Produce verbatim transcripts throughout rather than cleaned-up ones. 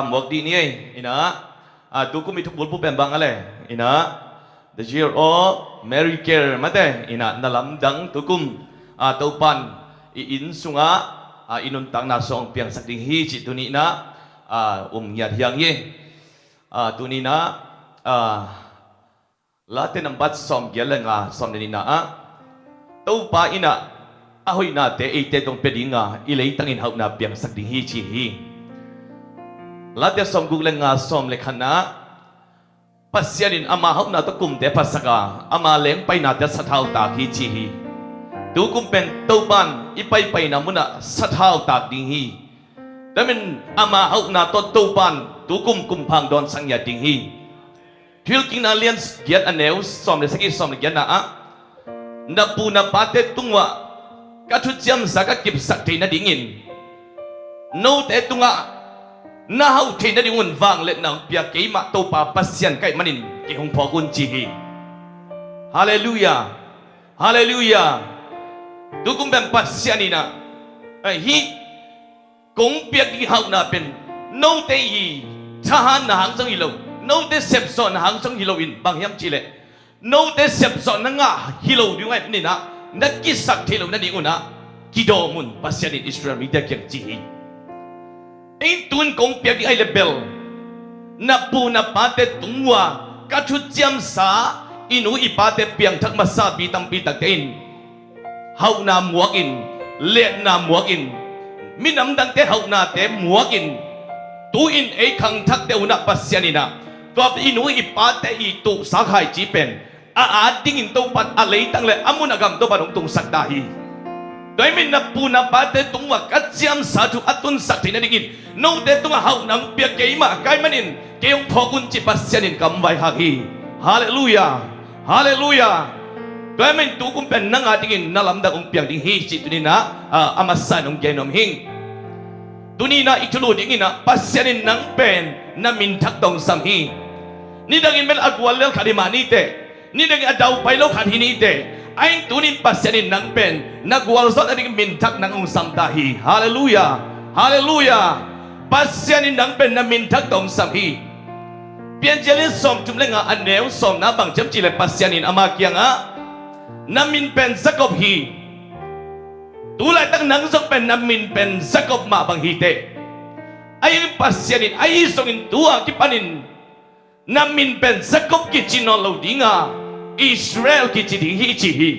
Muak dih ni ei, inah, a, tukum i thubulphuh pen bang a le, inah, the year of miracle mate, inah, na lamdang tukum, a, Topan i inn sungah, a, i nuntakna sung hong piangsak ding hi cih tuni inah, a, um ngiat hiang hi. A, tuni inah, a, Late nambat sawm giat le nga, sawm le nihna ah, Topa inah a hoihnate eite tawh pia dinga i leitangin hauhna piangsak ding hi ci hi. Late sawm guk le nga, sawm le khatna ah, Pasian in ama hauhna tawh kumte phatsaka ama lengpainate sathau tak hi ci hi. Tukum pen Topan i paipaina munah sathau tak ding hi. Tua min ama hauhna tawh Topan tukum kumphang dawnsak ngiat ding hi. Thuhilhkikna lian giat a neu sawm le sagih, sawm le giatna ah, na pu na pate tungah ka thuciamsa ka kipsak thei nadingin note tungah na hauh thei nadingun vangliatna hong pia keimah Topa Pasian ka hih manin kei hong phawk un ci hi. Halleluiah. Halleluiah. Tukum pen Pasian inah, eh, hih kong piak ding hauhna pen note i thahatna hang zong hi lo, note sepzawhna hang zong hi loin, bang hiam cihleh note sepzawhna ngah hi lo ding ahih maninah na kisak thei lo nadingunah kidawm un, Pasian in Israel mite kiang ci hi. Ei tun kong piak ding ahih le bel na pu na pate tung uh a ka thuciamsa i nu i pate piangthak masa pi tampi takte in hauhna muakin, liatna muakin, minam dangte hauhnate muakin, tu-in ei khangthakte unah Pasian inah tua i nu i pate i tuhsa khaici pen a at dingin Topan a leitang le a mun a gam Topan hong tungsak ta hi. Tua hih manin na pu na pate tung uh a ka ciamsa thu a tunsak theih nadingin note tungah hauhna hong pia keimah ka hih manin kei hong phawk un ci Pasian in kam vai hak hi. Halleluiah. Halleluiah. Tua hih manin tukum pen nang a dingin na lamdang hong piang ding hi cih tuninah, ah, a masa in hong gen nuam hi. Tuninah i thulu dinginah Pasian in nang pen na minthak tawh hong sam hi. Nidangin bel a gual lel khat hi mah niteh, nidangin a daupai lo khat hi niteh, a inn tunin Pasian in nang pen na gualzawh nading minthak nang hong sam ta hi. Halleluiah. Halleluiah. Pasian in nang pen na minthak tawh hong sam hi. Piancil lian sawmthum le nga a neu sawmna bang ci hiam cihleh Pasian in ama kiangah na min pen Jacob hi. Tu laitak nang zong pen na min pen Jacob mah bang hiteh, a inn Pasian in a ih zongin tu a kipanin na min pen Jacob kici nawn lo dinga Israel kici ding hi ci hi.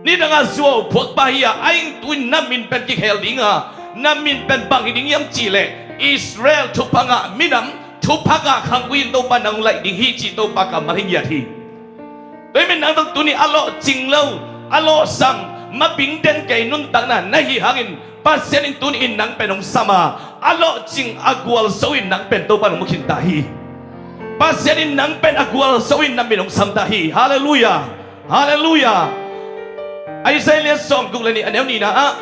Nidangah zuau phuakpa hi-a a inn tuin na min pen kikhel dinga na min pen bang hi ding hiam cihleh Israel thupha ngah minam, thupha ngah khanggui in Topa nang laih ding hi ci Topa kammal hi ngiat hi. Tua hih manin nang zong tuni a lawhcing lo, a lawhsam, mabing den kei nuntakna na hih hangin Pasian in tuni in nang pen hong sam a, a lawhcing a gualzo in nang pen Topa in hong mukhin ta hi. Pasian in nang pen a gualzo in na min hong sam ta hi. Halleluiah. Halleluiah. Isaiah lian sawmguk le nih a neu nihna ah,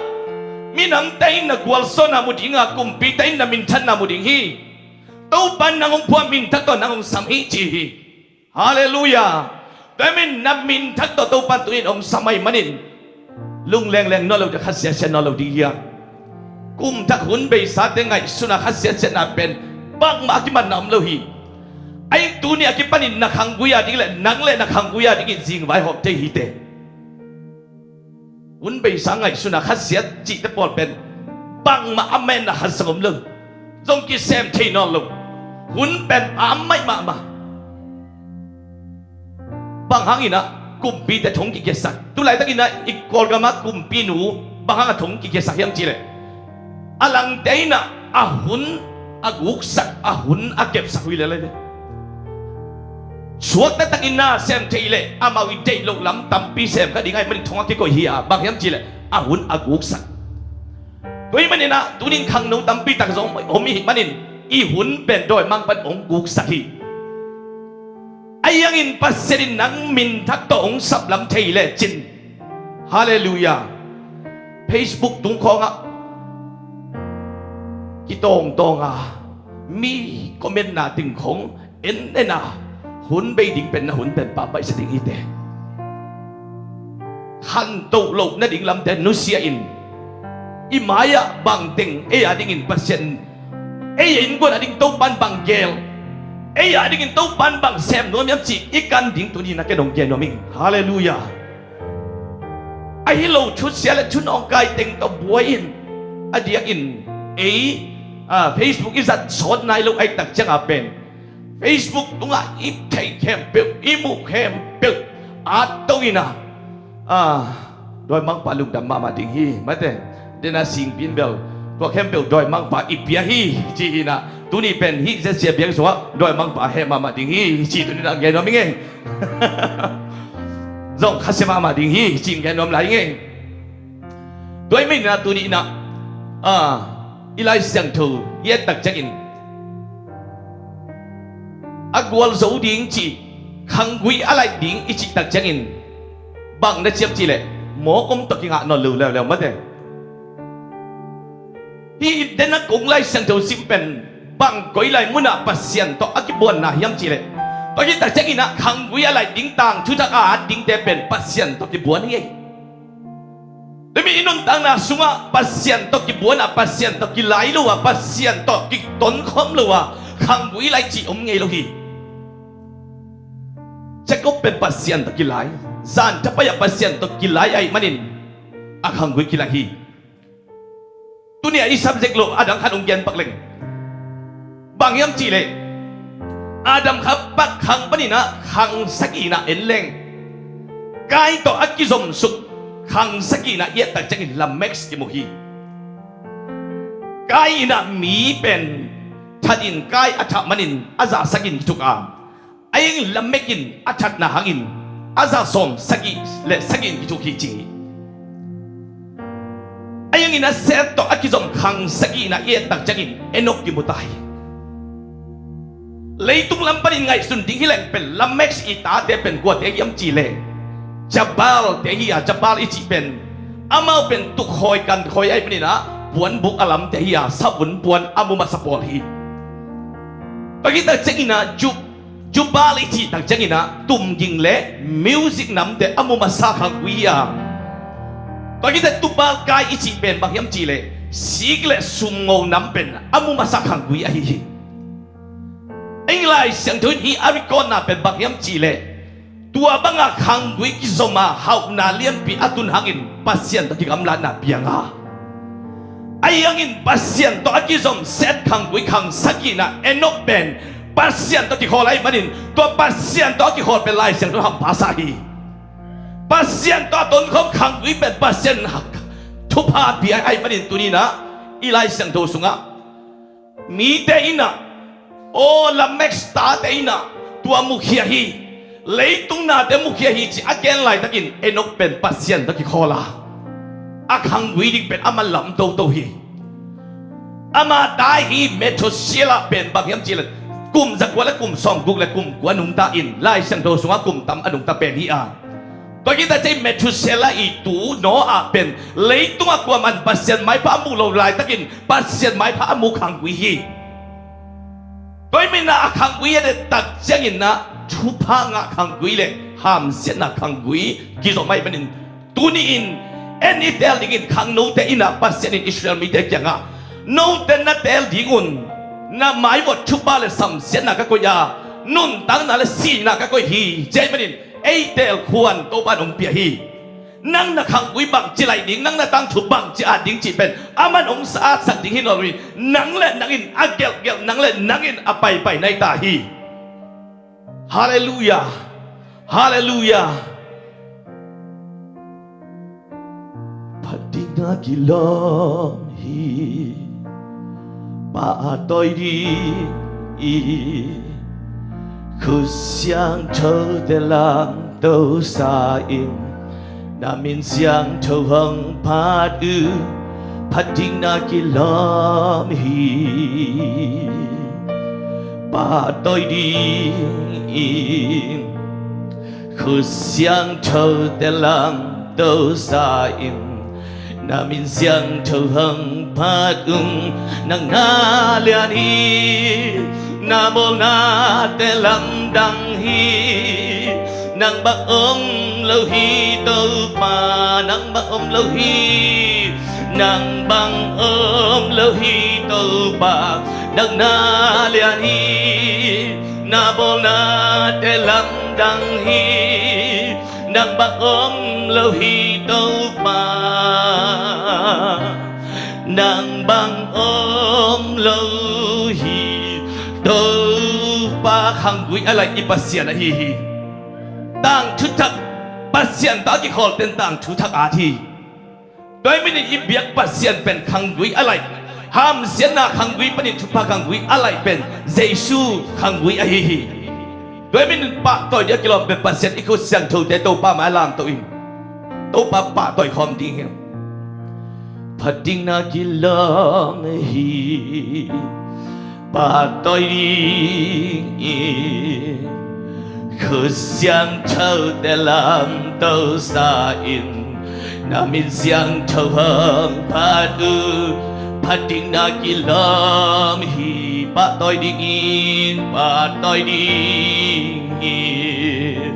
minamte in na gualzawhna mu dinga kumpite in na minthanna mu ding hi. Topa in nang hong phuah minthak tawh nang hong sam hi ci hi. Halleluiah. Tua hih manin na minthak tawh Topa in tuni in hong sam ahih manin lunglengleng nawn lo ding, khasiatsiat nawn lo ding hi a. Kumthak hun beisate ngaihsutna khasiatsiatna pen bangmah a kimanna om lo hi. A inn tuni a kipanin na khanggui a ding le nang le na khanggui a dingin zingvai hawm thei hiteh. Hun beisa ngaihsutna khasiat cihte pawl pen bangmah a menna khat zong om lo. Zong kisem thei nawn lo. Hun pen a maih mahmah. Bang hanginah kumpite thu hong kikiasak? Tu laitakinah i Kawlgamah kumpinu bang hangah thu hong kikiasak hiam cihleh, a langte inah a hun a guksak, a hun a kepsak uh hi lel hi ve. Suakta takin na sem thei leh amau i deih loh lam tampi sem kha ding ahih manin thong a kikoih hi a, bang hiam cihleh a hun a guksak. Tua hih maninah tunin khangno tampi tak zong om ihih manin i hun pen dawimangpa in hong guksak hi. Ahi hangin Pasian in nang minthak tawh hong saplam thei lecin, halleluiah, Facebook tung khawngah kitawngtawng a, mi commentna ting khong en en a, hun bei ding pen na hun pen pambaihsa ding hiteh. Khantoh loh nading lamte nusia in, i mai-ah bangteng ei a dingin Pasian Ei a innkuan a ding Topan bang gel, ei a dingin Topan bang sem nuam hiam cih i kan ding tuni-in a ken hong gen nuam ing. Halleluiah. Ahi lo thusia le thunawngkai teng tawh buai in, a diakin ei, a, Facebook i zat sawt nai lo ahih tak ciangin pen Facebook tungah i theih khempeuh, i muh khempeuh at to in a, a, dawimangpa lungdam mahmah ding hi, mate. Dena singpi in bel tua khempeuh dawimangpa i pia hi ci hi in a, tuni pen hih ZCA biang sungah dawimangpa heh mahmah ding hi ci tuni-in a gen nuam ing ei. Zong khasia mahmah ding hi ci-in gen nuam lai ing ei. Tua ahih manin a tuni-in a, a, i Lai Siangtho i et tak ciangin a gualzo ding cih, khanggui a laih ding i cih tak ciangin bang na ci hiam cih leh, mawk om tawh kingah nawn lo leuleu, mate. Hih i den a kong Lai Siangtho sim pen bang koi lai munah Pasian tawh a kibuanna hiam cih leh, tua hih tak ciangin a khanggui a laih ding, tangthu thak a at dingte pen Pasian tawh kibuan hi ei. Tua ahih manin i nuntakna sungah Pasian tawh kibuan a, Pasian tawh kilai lo a, Pasian tawh kitonkhawm lo a khanggui laih cih om ngei lo hi. Jacob pen Pasian tawh kilai, zan thapai-ah Pasian tawh kilai ahih manin a khanggui kilaih hi. Tuni-a i subject lo a dang khat hong gen pak leng, bang hiam cih leh Adam kha pak khang panin a khang sagihna en leng, Kain tawh a kizomsuk khang sagihna i et tak ciangin Lamek kimu hi. Kain in a mi pen that in Kain a thah manin a za sagih in kithuk a, a eng Lamek in a thatna hangin a za sawm sagih le sagih in kithuk hi ci hi. A eng in a Seth tawh a kizom khang sagihna i et tak ciangin Enok kimu ta hi. Leitung lam panin ngaihsun ding hi leng pen Lamek i tate pen kuate hiam cih leh, Jabal te hi a, Jabal i cih pen amau pen tukhawi kankhawi ahih manin a puanbuk a lamte hi a, savun puan a mu masa pawl hi. Tua hih tak ciangin a Ju- Jubal i cih tak ciangin a tumging le music namte a mu masa khanggui hi a, tua hih tak Tubal Kain i cih pen bang hiam cih leh sik le sumngo nam pen a mu masa khanggui ahi hi. Eng Lai Siangtho in hih a record na pen bang hiam cih leh, tua banga khanggui kizom a hauhna lianpi a tun hangin Pasian tawh kigamlatna piang a, ahi hangin Pasian tawh a kizom Seth khanggui khang sagihna Enok pen Pasian tawh kikhawl ahih manin, tua Pasian tawh a kikhawl pen Lai Siangtho hampha sa hi. Pasian tawh a tonkhawm khanggui pen Pasian thupha pia ahih manin tuni-in a i Lai Siangtho sungah mite in a, aw, Lamek tate in a tua mukhia hi, leitung nate mukhia hi ci a gen laitakin Enok pen Pasian tawh kikhawl a, a khanggui ding pen a man lam toto hi. Ama ta hi Methuselah pen bang hiam cih leh kum zakua le kum sawmguk le kum kua nungta in Lai Siangtho sungah kum tam a nungta pen hi a, tua hih tak ciang Methuselah i tu Noah pen leitungah kuaman Pasian maipha a muh lo laitakin Pasian maipha a mu khanggui hi. Tua ahih manin a khanggui a et tak ciangin a thupha ngah khanggui le hamsiatna khanggui kizom ahih manin, tuni-in en i teel dingin khangnote in a Pasian in Israel mite kiangah, note na teel ding un, na mai uah thupha le samsiatna ka koih a, nuntakna le sihna ka koih hi ci ahih manin ei teel khuan Topa'n hong pia hi. Nang na khanggui bangci laih ding, nang na tangthu bangci at ding cih pen aman hong sa-, atsak ding hi nawn lo hi. Nang le nang in a gelhgelh, nang le nang in a paipai na hi ta hi. Halleluiah. Halleluiah. Phat ding na kilawm hi. Pa a tawi ding i khut siangthote lamto sa in, na min siangtho hong phat uh, phat ding na kilawm hi. Pa tawi ding i khut siangthote lamto sa in, na min siangtho hong phat ung. Nang na lian hi, na bawlnate lamdang hi. Nang bang om lo hi Topa, nang bang om lo hi. Nang bang om lo hi Topa, Nang na lian hi, na bawlnate lamdang hi. Nang bang om lo hi Topa. Nang bang om lo hi Topa. Khanggui a laih i Pasian ahi hi. Tangthu thak, Pasian tawh a kikhawlte'n tangthu thak at hi. Tua ahih manin i biak Pasian pen khanggui a laih, hamsiatna khanggui panin thupha khanggui a laih pen Jesu khanggui ahi hi. Tua ahih manin pahtawi ding a kilawm pen Pasian i khut siangthote Topa mai-ah lamto in, Topa pahtawi khawm ding hi. Phat dingin a kilawm hi, pahtawi dingin khut siangthote lamto sa in, na min siangtho hong phat un. Phat dingin a kilawm hi, pahtawi dingin, pahtawi dingin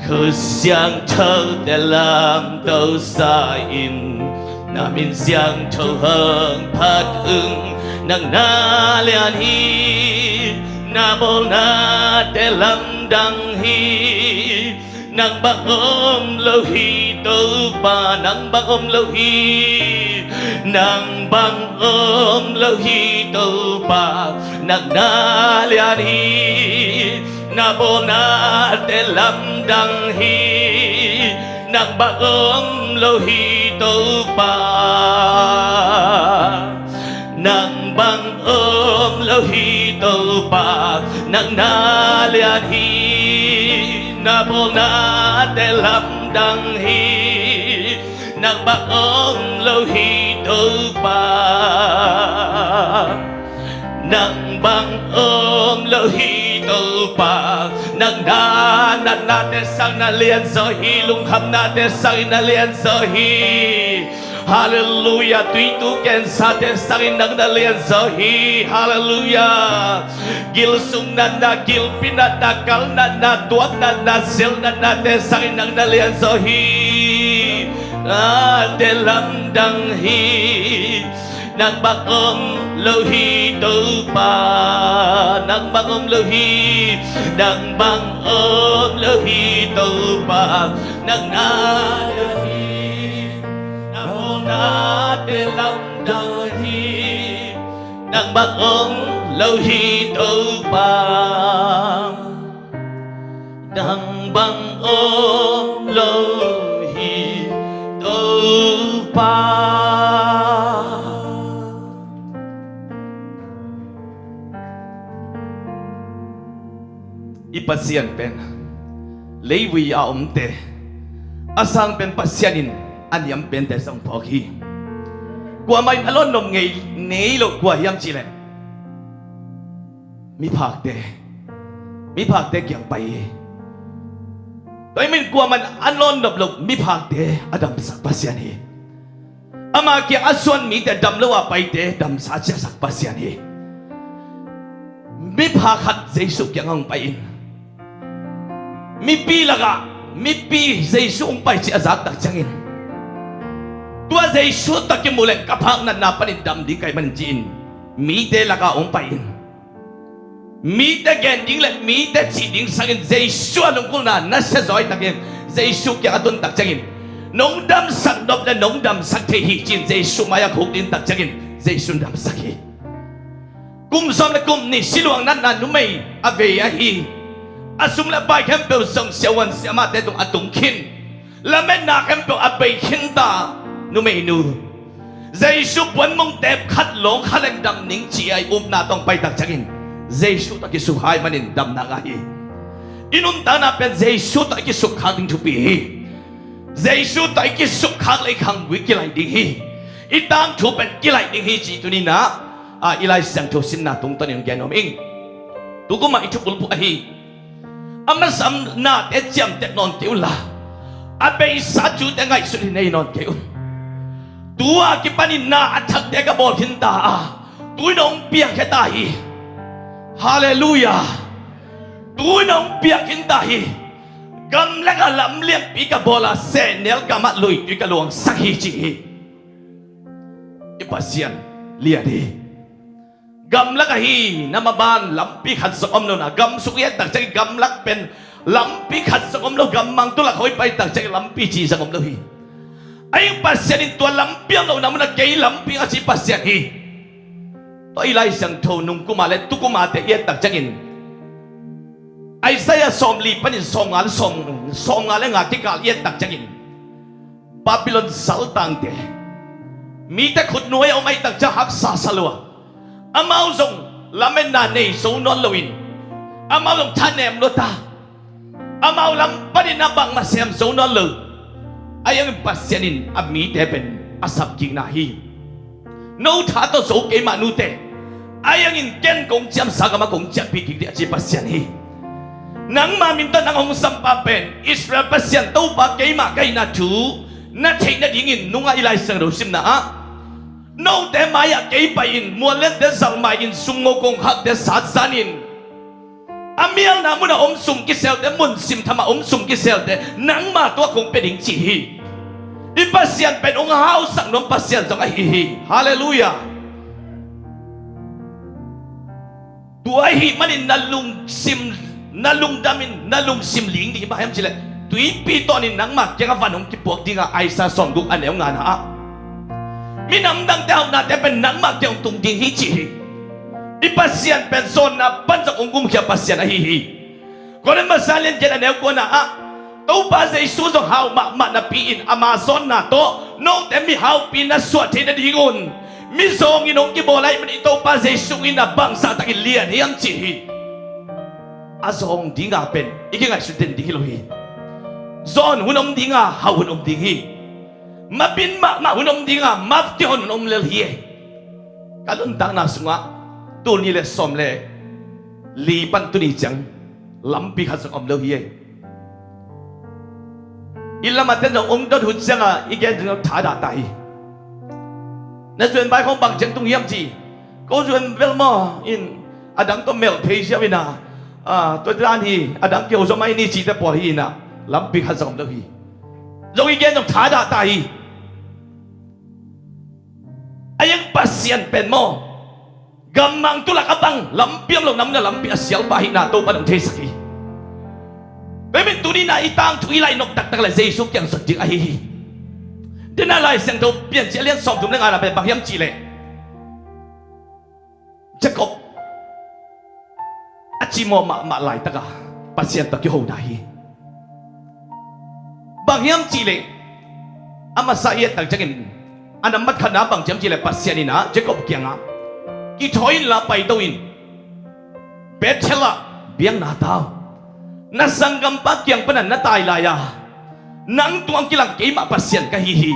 khut siangthote lamto sa in, na min siangtho hong phat un. Nang na lian hi, na bawlnate lamdang hi. Nang bang om lo hi Topa, nang bang om lo hi. Nang bang om lo hi Topa. Nang na lian hi, na bawlnate lamdang hi. Nang bang om lo hi Topa. Nang bang om lo hi Topa. Nang na lian hi, na bawlnate lamdang hi. Nang bang om lo hi Topa. Nang bang om lo hi Topa. Nang na natnate sangin na lianzaw hi, lungkhamnate sangin na lianzaw hi. Halleluiah. Tuitu kensate sangin nang na lianzaw hi. Halleluiah. Gilsung natna, gilpi natna, kal natna, tuak natna, zel natnate sangin nang na lianzaw hi. Nate lamdang hi. Nang bang om lo hi Topa. Nang bang om lo hi. Nang bang om lo hi Topa. Nang na lian hi, na bawlnate lamdang hi. Nang bang om lo hi Topa. Nang bang om lo hi Topa. I Pasian pen leivui a omte a sang pen Pasian in a niam pente zong phawk hi. Kuamah in a lawnnop ngei nei lo kua hiam cih leh miphakte, miphakte kiang pai hi. Tua ahih manin kuamah in a lawnnop lo miphakte a damsak Pasian hi. Ama kiang a suan mite, dam lo a paite damsa ciahsak Pasian hi. Miphak khat Jesu kiang hong pai in, mipi lakah mipi Jesu hong pai cih a zak tak ciangin, tua Jesu tawh kimuh leh ka phak natna panin dam ding ka hih manin ci-in mite lakah hong pai in, mite gen ding le mite cih ding sangin Jesu a lunggulhna nasia zaw ahih takin Jesu kiang a tun tak ciangin, nong damsak nop le nong damsak thei hi ci-in Jesu mai-ah khukdin tak ciangin Jesu damsak hi. Kum sawm le kum nih siluang natna numei a vei ahi. A sum le pai khempeuh zong siavuan siamahte tung a tung khin. Lametna khempeuh a bei khinta numeinu. Jesu puanmong teep khat lawng kha leng dam ning ci-a i upna tawh hong pai tak ciangin Jesu tawh kisukha ahih manin damna ngah hi. I nuntakna pen Jesu tawh i kisukkhak ding thupi hi. Jesu tawh i kisukkhak le i khanggui kilaih ding hi. I tangthu pen kilaih ding hi cih tuni-in ah, a, i Lai Siangtho simna tungtawn in gen nuam ing. Tu kum ah i thubulphuh ahi. A masa nate ciamteh nawn kei unla, a beisa thute ngaihsut hi nei nawn kei un. Tu-a kipanin na a thakte ka bawl khinta a, tu-in hong piangkhia ta hi. Halleluiah. Tu-in hong piangkhin ta hi. Gam le ka lam lianpi ka bawl a, sehnel gamah luitui ka luangsak hi ci hi. I Pasian lian hi. Gamlak ahi na maban lampi khat zong om lo na, gamsung i et tak ciangin gamlak pen lampi khat zong om lo, gammang tulak hong pai tak ciangin lampi ci zong om lo hi. Ahi zongin Pasian in tua lampi om lo na munah kei lampi a ci Pasian hi. Tua i Lai Siangtho nungkuma le tukumate i et tak ciangin Isaiah sawmli panin sawmnga le sawm, sawmnga le nga kikal i et tak ciangin Babylon saltangte, mite khutnuai a om ahih tak ciang haksa sa lua. Amau zong lametna nei zo nawn loin, amau zong thanem lua ta. Amau lam panin a bangmah sem zo nawn lo. Ahi zongin Pasian in a mite pen a sapkikna hi. No tha tawh zo keimah nute. Ahi zongin ken kong ciamsa gam ah kong ciahpih kik ding a ci Pasian hi. Nangma min tawh nang hong sampa pen Israel Pasian Topa keimah ka hihna thu na theih nadingin nungah i Lai Siangtho simna ah, note mai-ah kei pai-in muallente zalmai-in sumngo kongkhakte satzanin a mialna munah om sum kiselte, mun simtham ah om sum kiselte nangma tungah kong pia ding ci hi. I Pasian pen hong hausak nuam Pasian zong ahi hi. Halleluiah. Tua ahih manin na lungsim, na lungdamin na lungsim ling ding hi. Bang hiam cih leh tuipi tawnin nangma kiangah van hong kipuak ding a, Isaiah sawmguk a neu ngana ah, minam dangte hauhnate pen nangma kiang hong tung ding hi ci hi. I Pasian pen zawnna pan zong hong gumkhia Pasian ahi hi. Korin masa lian giat a neu kuana ah, Topa Jesu zong hau mahmah napi-in ama zawnna tawh note mihaupi na suah theih nadingun mizawngin hong kibawl ahih manin i Topa Jesu in a bangzah takin lian hiam ci hi. A zawng dinga pen i kingaihsut den ding hi lo hi. Zawn hun om dinga hau hun om ding hi. Mapin mahmah hun om dinga map kihon hun om lel hi. Ka nuntakna sungah tul nih le sawm le li pan tuni ciang lampi khat zong om lo hi. I lamah ten zong ong dot hun ciangah i gen zong thadah ta hi. Na zuan bai khong bang ciang tung hiam ci. Ko zuan bel maw in a dang tawh melh phei siau ina, tua dan hi, a dang kio zom ai ni cite pawl hi ina, lampi khat zong om lo hi. Zong i gen zong thadah ta hi. Ahi zongin Pasian pen maw, gammang tulak a bang lampi om lo na munah lampi a sialpa ahihna Topa in hong theisak hi. Tua ahih manin tuni-in ah i tangthu i laih nop taktak leh Jesu kiang zot ding ahi hi. Tua ahih manin Lai Siangtho Piancil a lian sawmthum le ngana pen bang hiam cih leh Jacob a cimawh mahmah laitakah Pasian tawh kihona hi. Bang hiam cih leh a masa i et tak ciangin a nambat khatna bang ci hiam cih leh Pasian in ah Jacob kiangah, kithawi inla paito in, Bethel ah biakna tau. Na sanggampa kiang panin na tai lai-a nang tungah kilang keimah Pasian ka hi hi.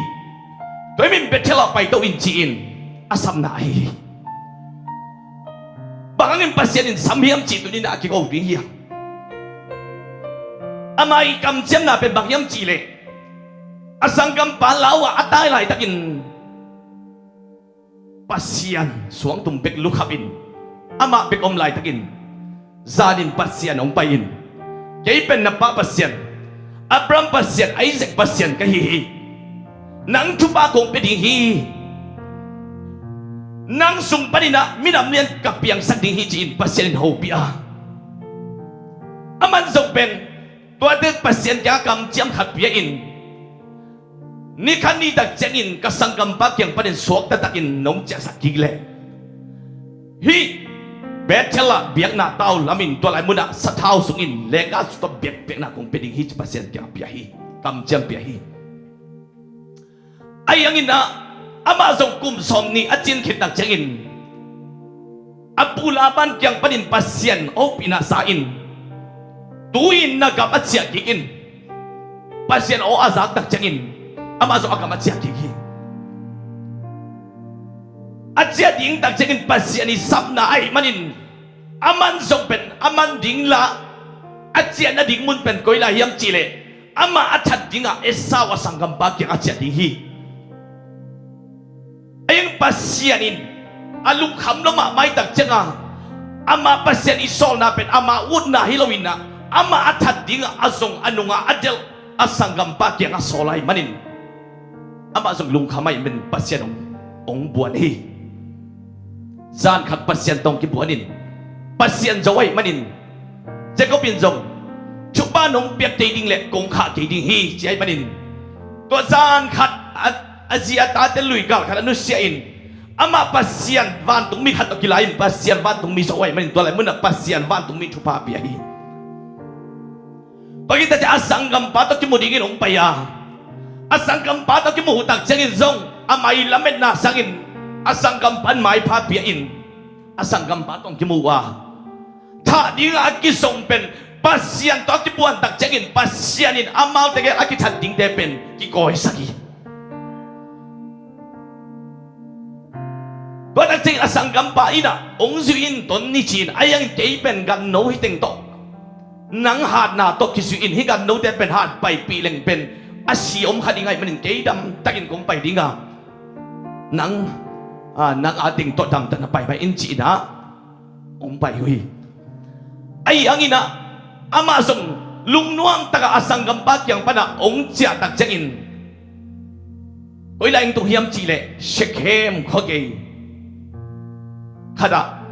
Tua ahih manin Bethel ah paito in ci-in a samna ahi hi. Bang hangin Pasian in sam hiam cih tuni-in ah a kiko ding hiam? Ama ii kamciamna pen bang hiam cih leh a sanggampa lau-ah a tai laitakin Pasian suangtum bek lukhapin amah bek om laitakin zanin Pasian hong pai-in, kei pen na pa Pasian, Abraham Pasian, Isaac Pasian ka hi hi. Nang thupha kong pia ding hi. Nang sung panin ah minam lian ka piangsak ding hi ci-in Pasian in hopih a, aman zong pen tuate Pasian kiangah kamciam khat pia-in, ni khat ni tak ciangin ka sanggampa kiang panin suakta takin nong ciahsak kik leh hih Bethel ah biakna tau lamin tua lai munah sathau sungin leka sutawp biakpiakna kong pia ding hi ci Pasian kiangah pia hi. Kamciam pia hi. Ahi hangin ah amah zong kum sawmnih a cin khit tak ciangin a pu Laban kiang panin Pasian hopihna sa-in, tu-in na gam a ciah kik in. Pasian aw a zak tak ciangin amah zong a gam a ciah kik hi. A ciah ding tak ciangin Pasian ii sapna ahih manin aman zong pen aman ding la, a ciah nading mun pen koi lai hiam cih leh amah a that dingah Esau a sanggampa kiangah a ciah ding hi. Ahi hangin Pasian in a lungkham lua mahmah ahih tak ciangah amah Pasian ii sawlna pen ama utna hi loin ah amah a that dingah a zong a nungah a delh a sanggampa kiangah sawl ahih manin amah zong lungkham ahih manin Pasian hong, hong buan hi. Zan khat Pasian tawh hong kibuan in, Pasian zo ahih manin, Jacob in zong, "Thupha nong piak kei ding leh kong khah kei ding hi," ci ahih manin, tua zan khat a, a zi a tate lui gal khat a nusia in, amah Pasian vantungmi khat tawh kilai in, Pasian vantungmi zo ahih manin, tua lai munah Pasian vantungmi thupha pia hi. Tua khit teh a sanggampa tawh kimu dingin hong pai a, a sanggampa tawh kimu uh tak ciangin zong a mai lametna sangin a sanggampa in maipha pia in a sanggampa tawh hong kimu uh a, thah dingah a kizong pen Pasian tawh a kibuan tak ciangin Pasian in amaute gel a kithat dingte pen kikawisak hi. Tua tak ciangin a sanggampa in ah hong zui in ton ni ci-in, ahi hangin kei pen ganno hi teng tawh nang hatna tawh kizui in, hih gannote pen hat paipih leng pen a si om kha ding ahih manin kei damtakin kong pai ding a, nang, a, nang a teng tawh damtakna pai mah in ci-in ah hong pai uh hi. Ahi hangin ah amah zong lungnuam takah a sanggampa kiang panah hong ciah tak ciangin, koi lai hong tung hiam cih leh Shekhem khuagei khatah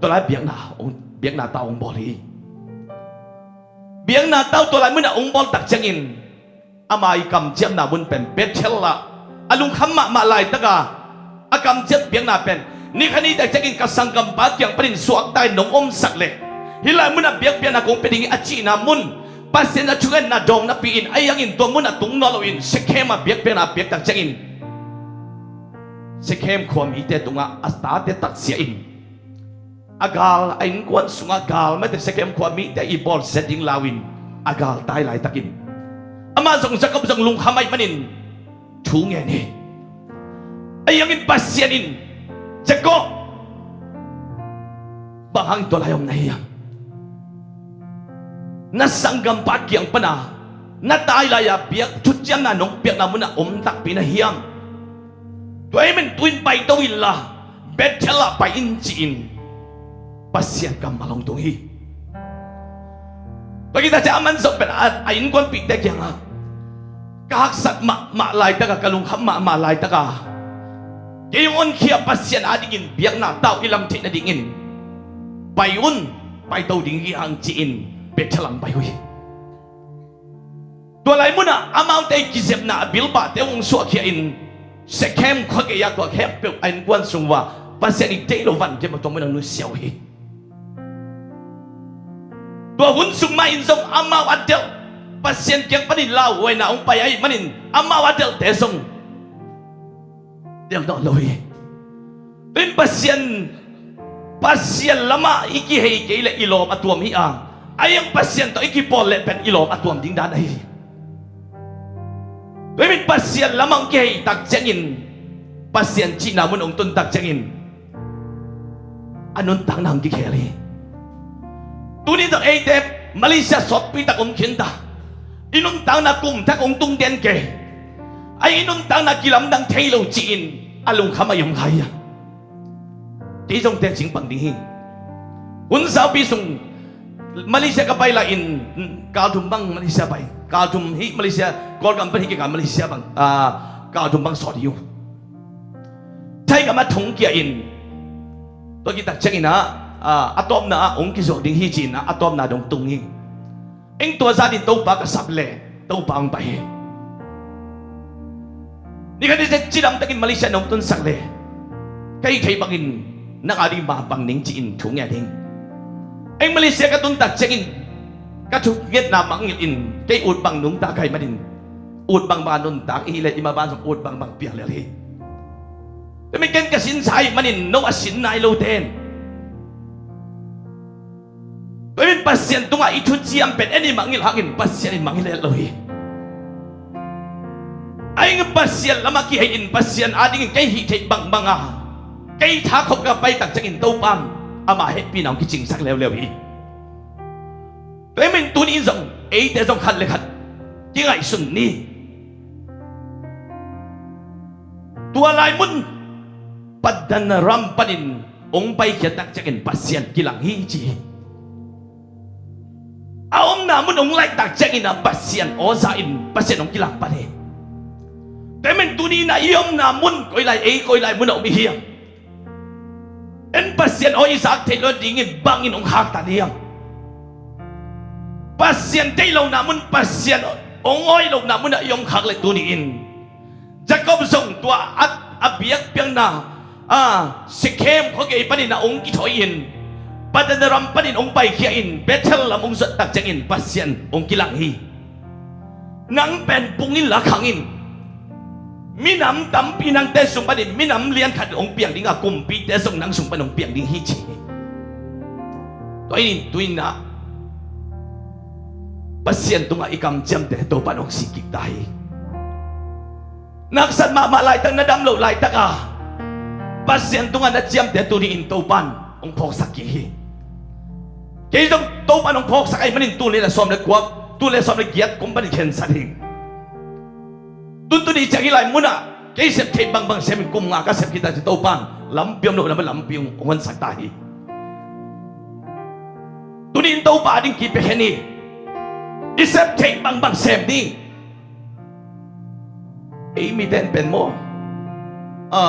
tua lai biakna, biakna tau hong bawl hi. Biakna tau tua lai munah hong bawl tak ciangin ama i kamciamna mun pen Bethel ah a lungkham mahmah laitaka a kamciam biakna pen, "Ni khat ni tak ciangin ka sanggampa kiang panin suakta in nong omsak leh hih lai munah biakpiakna kong pia ding hi," a cihna mun, Pasian a thungetna dawng napi in, ahi hangin tua munah tung nawn loin Shekhem ah biakpiakna a piak tak ciangin Shekhem khuamite tungah a tate taksia in, a gal, a innkuan sungah gal mite, Shekhem khuamite i bawlsia ding lau in a gal tai laitakin amah zong, Jacob zong lungkham ahih manin thu ngen hi. Ahi hangin Pasian in, "Jacob, bang hang tua lai om na hiam? Na sanggampa kiang pana na tai lai-a biak thuciamna nong piakna munah om takpi na hiam? Tua ahih manin tu-in paito inla Bethel ah pai in," ci-in Pasian kammal hong tung hi. Tua khit teh aman zong pen a, a innkuanpihte kiangah, "Ka haksat mahmah laitaka, ka lungkham mahmah laitaka kei hong honkhia Pasian adingin biakna tau i lam theih nadingin pai un, paito ding hi hang," ci-in Bethel ah hong pai uh hi. Tua lai munah amaute i kizepna a bilbahte hong suahkhia in Shekhem khuagei ah tua khempeuh a innkuan sung uah Pasian i deih lo van kei mah tua munah nusia uh hi. Tua hun sung mah in zong amau a delh, Pasian kiang panin lauhuaina hong pai ahih manin amau a delhte zong delh nawn lo hi. Tua in Pasian, Pasian lamah i kihei kei leh i lawm a tuam hi a, ahi hang Pasian tawh i kipawl leh pen i lawm a tuam ding dan ahi hi. Tua in Pasian lamah hong kihei tak ciangin, Pasian cihna mun hong tun tak ciangin a nuntakna hong kikhel hi. Tuni zong eite Malaysia sawtpi tak om khinta, i nuntakna kum thak hong tung den kei, a i nuntakna kilamdang thei lo ci-in a lungkham a i om kha hi a. Kei zong teci pang ding hi. Hun saupi sung Malaysia ka pai lai-in, kal thum bang Malaysia pai, kal thum hi Malaysia, Kawlgam pan hi kikal Malaysia bang, ah, kal thum bang sawt hi uh. Thaigam ah thong kia in, tua kitak ciangin ah, ah, a tawpna ah hong kizuak ding hi ci-in ah a tawpna dong tung hi. Eng tua zanin Topa ka sap leh Topa hong pai hi. Ni khat ni zet cidam takin Malaysia nong tunsak leh ka hih theih bangin nang a ding mah bang ning ci-in thu ngen hi. Eng Malaysia ka tun tak ciangin ka thungetna mangngilh in kei ut bang nungta ka hih manin ut bangbang a nuntak i hih leh i mah ban zong ut bangbang piang lel hi. Tua mi ken ka sinsa ahih manin no a sin nai lo ten. Tua in Pasian tungah i thuciam pen en i mangngilh hangin Pasian in mangngilh het lo hi. Ahi hangin Pasian lamah kihei in Pasian adingin kei hih theih bangbang a kei thakhop ka pai tak ciangin Topa in ama hehpihna hong kicingsak leuleu hi. Tua ahih manin tuni in zong eite zong khat le khat kingaihsun ni. Tua lai mun Padanaram panin hong paikhiat tak ciangin Pasian kilang hi ci hi. A omna mun hong laih tak ciangin a Pasian aw za in Pasian hong kilang pan hi. Tua ahih manin tuni in a i omna mun koi lai, ei koi lai mun a om i hiam? Pasian aw i zak theih lo dingin bangin hong khaktan hiam? Pasian deih lohna mun, Pasian hong awi lohna munah i om khak leh tuni-in Jacob zong tua a, a biakpiakna, a, Shekhem khuagei panin a hong kithawi-in, Padan Aram panin hong paikhia-in, Bethel lam hong zuat tak ciangin Pasian hong kilang hi. Nang pen pung inla khang in. Minam tampi nangte sung panin minam lian khat hong piang ding a, kumpite zong nang sung pan hong piang ding hi ci hi. Tua in tu-in ah Pasian tungah i kamciamte Topan hong sih kik ta hi. Na haksat mahmah laitak, na dam loh laitak a Pasian tungah na ciamte tuni-in Topan hong phawksak kik hi. Kei zong Topan hong phawksak ahih manin tul nih le sawm le kua, tul nih le sawm le giat kum panin khensat hi. Tuntun i ciang hih lai munah kei sep theih bangbang semin kum nga ka sep khit a ci, Topan lampi om loh na lampi hong honsak ta hi. Tuni-in Topa ading kipia khen hi. I sep theih bangbang sem ni. Ei mite in pen maw, a,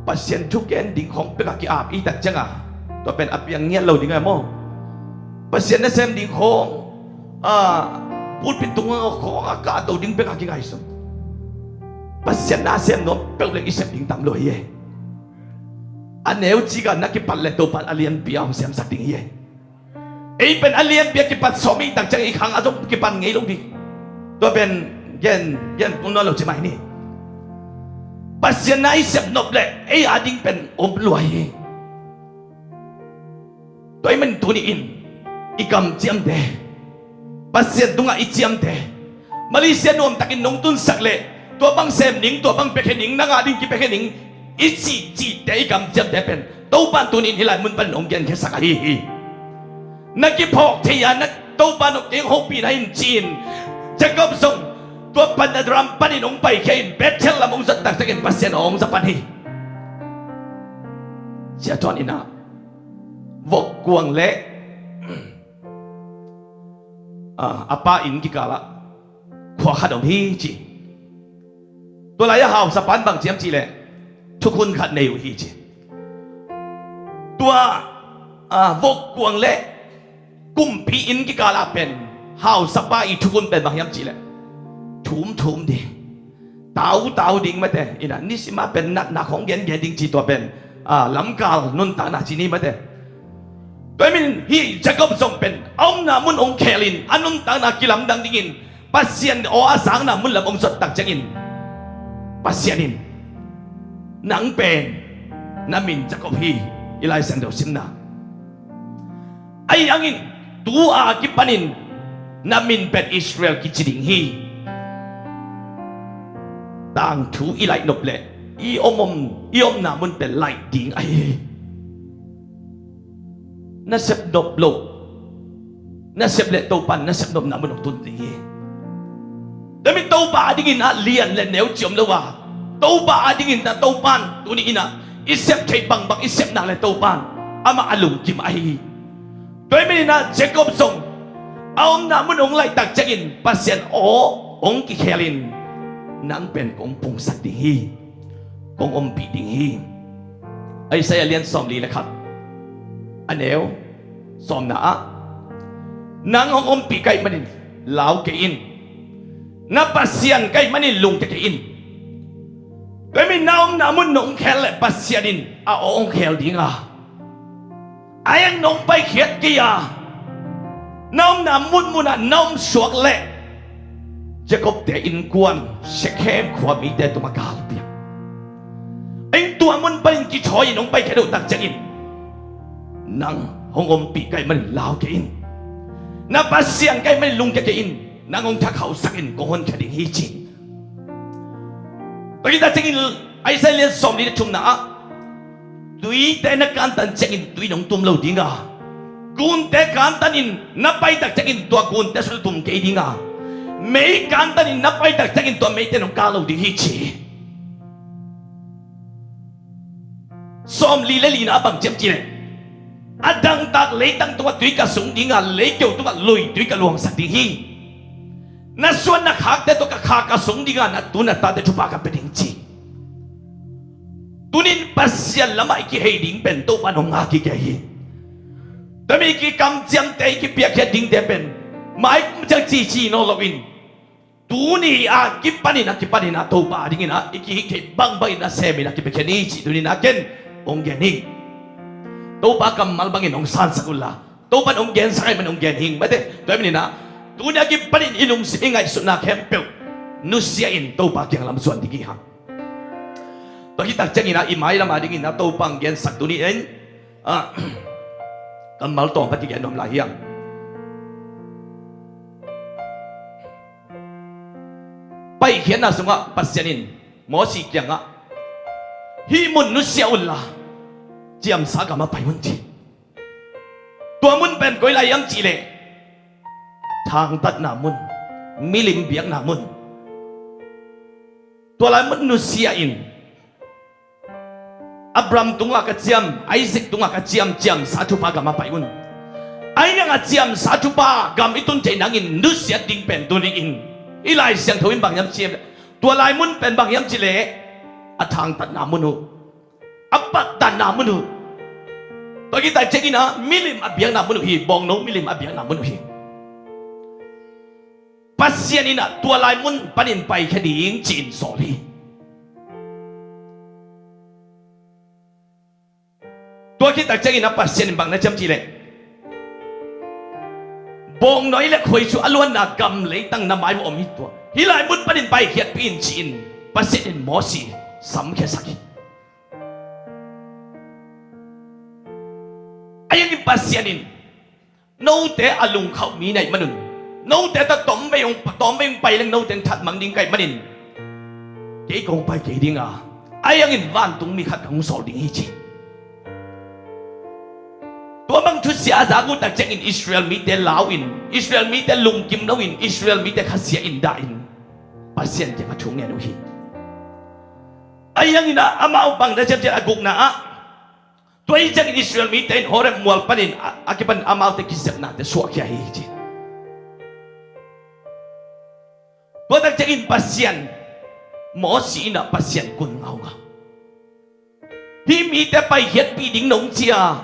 Pasian thugen ding khawng pek a ki-ap i tak ciang a, tua pen a piang ngiat lo ding a maw. Pasian nasem ding khawng, a, pulpit tung khawng a kahto ding pek a kingaihsun. Pasian nasem nuam peuh leng i sep ding tam lo hi e. A neu cik a na kipat leh Topan a lianpi a hong semsak ding hi e. Ei pen a lianpi a kipat sawm i tak ciang i khang a zong kipan ngei lo ding. Tua pen gen, gen tung nawn lo ci mai ni. Pasian na i sep nop leh ei ading pen om lua hi. Tua ahih manin tuni-in i kamciamte, Pasian tungah i ciamte, Malaysia nuamtakin nong tunsak leh tua bang sem ning, tua bang piakhia ning, nang ading kipiakhia ning i cihcihte, i kamciamte pen Topan tuni-in hih lai mun panin hong genkhiasak ahi hi. Na kiphawk thei a, na Topan hong kei hong hopih na in ci-in Jacob zong tua Padan Aram panin hong paikhia-in Bethel lam hong zat tak ciangin Pasian aw hong za pan hi. Sia Thuan in ah vokkuang le a, a pa inn kikalah khua khat om hi ci. Tua lai-ah hausa pan bang ciam cih leh thukhun khat nei uh hi ci. Tua, a, vokkuang le kumpi inn kikalah pen hausa pa i thukhun pen bang hiam cih leh thum thum ding, tau tau ding mate, ina nisima pen natna khong gengen ding ci, tua pen, a, lamkal nuntakna ci ni mate. Tua ahih manin hih Jacob zong pen a omna mun hong khelin a nuntakna kilamdang dingin Pasian aw a zakna mun lam hong zuat tak ciangin Pasian in nang pen na min Jacob hi, i Lai Siangtho simna. Ahi hangin tu a kipanin na min pen Israel kici ding hi. Tangthu i laih nop leh i om om, i omna mun pen laih ding ahi hi. Na sep nop loh, na sep leh Topan na sep nopna mun hong tun ding hi. Tua ahih manin Topa adingin ah lian le neu ci om lo a, Topa adingin ah Topan tuni-in ah i sep theih bangbang i sep nak leh Topan amah a lungkim ahi hi. Tua ahih manin ah Jacob zong a omna mun hong laih tak ciangin Pasian aw hong kikhelin nang pen kong pungsak ding hi, kong ompih ding hi. Isaiah lian sawmli le khat, a neu sawmna ah, nang hong ompih ka hih manin lau kei in, na Pasian ka hih manin lungkia kei in. Tua ahih manin na omna mun nong khel leh Pasian in a aw hong khel ding a, a eng nong paikhiat kei a, na omna munmun ah na om suak leh Jacob-te innkuan Shekhem khua mite tungah gal piang. Eng tua mun panin kithawi-in hong paikhiat uh tak ciangin nang hong ompih ka hih manin lau kei in, na Pasian ka hih manin lungkia kei in, nang hong thakhausak in kong honkhia ding hi ci. Tua khit tak ciangin Isaiah lian sawmli le thumna ah, tuite na kantan ciangin tui nong tum lo ding a, gunte kantanin na pai tak ciangin tua gunte sung tum kei ding a, mei kantanin na pai tak ciangin tua meite nong kal lo ding hi ci. Sawmli le lina ah bang ciam cih leh, a dangtak leitang tungah tui ka sung ding a, leikeu tungah lui tui ka luangsak ding hi. Na suan na khakte tawh ka kha ka sung ding a, na tu na tate thupha ka pia ding ci. Tunin Pasian lamah i kihei ding pen Topa in hong ngak hi kei hi. Tua mi kikamciamte i kipiakkhiat dingte pen maikum ciang cici nawn loin, tuni a kipanin a kipanin a Topa a dingin a i kihih theih bangbangin a semin a kipiakhia ni cih tuni in a ken hong gen hi. Topa kammal bangin hong sansak unla, Topa in hong gensak ahih manin hong gen hi ing mate. Tua ahih manin a tuni a kipanin i lungsim i ngaihsutna khempeuh nusia in Topa kiang lam zuan ding hi hang. Tua hi tak ciangin a i mailam a dingin a Topa hong gensak tuni in a kammal tawm khat kigen nuam lai hiam? Paikhiatna sungah Pasian in Mosi kiangah, hih mun nusia unla ciamsa gamah pai un ci. Tua mun pen koi lai hiam cihleh thangtatna mun, milim biakna mun. Tua lai mun nusia in Abraham tungah ka ciam, Isaac tungah ka ciam, ciamsa thupha gamah pai un. Ahi hangin a ciamsa thupha gam i tun theih nangin nusiat ding pen tuni in i Lai Siangtho in bang hiam ciam, tua lai mun pen bang hiam cihleh a thangtatna mun uh, a pattanna mun uh. Tua kitak ciangin a milim a biakna mun uh hi, bawngno milim a biakna mun uh hi. Pasian in a tua lai mun panin paikhia ding ci-in sawl hi. Tua khit tak ciangin a Pasian in bang na ciam cihleh, bawngnawi le khuaizu a luanna gam leitang na mai va om hi tua. Hih lai mun panin paikhiatpih in ci-in Pasian in Mosi samkhiasak hi. Ahi hangin Pasian in note a lungkhauh mi na hih manun, note tawh tawmvei hong, tawmvei hong pai leng note in thatmang ding ka hih manin kei kong pai kei ding a, ahi hangin vantung mi khat ka hong sawl ding hi ci. Tua bang thusia a zak uh tak ciangin Israel mite lau in, Israel mite lungkim loin, Israel mite khasia in dah in Pasian kiangah thu ngen uh hi. Ahi hangin a amau bang na ciam cihleh a gukna ah, tua hi ciangin Israel mite in Horeb mual panin a, a kipan amaute kizepnate suahkhia hi ci. Tua tak ciangin Pasian, Mosi in a Pasian kun ngaungau, hih mite paikhiatpih ding nong ci a,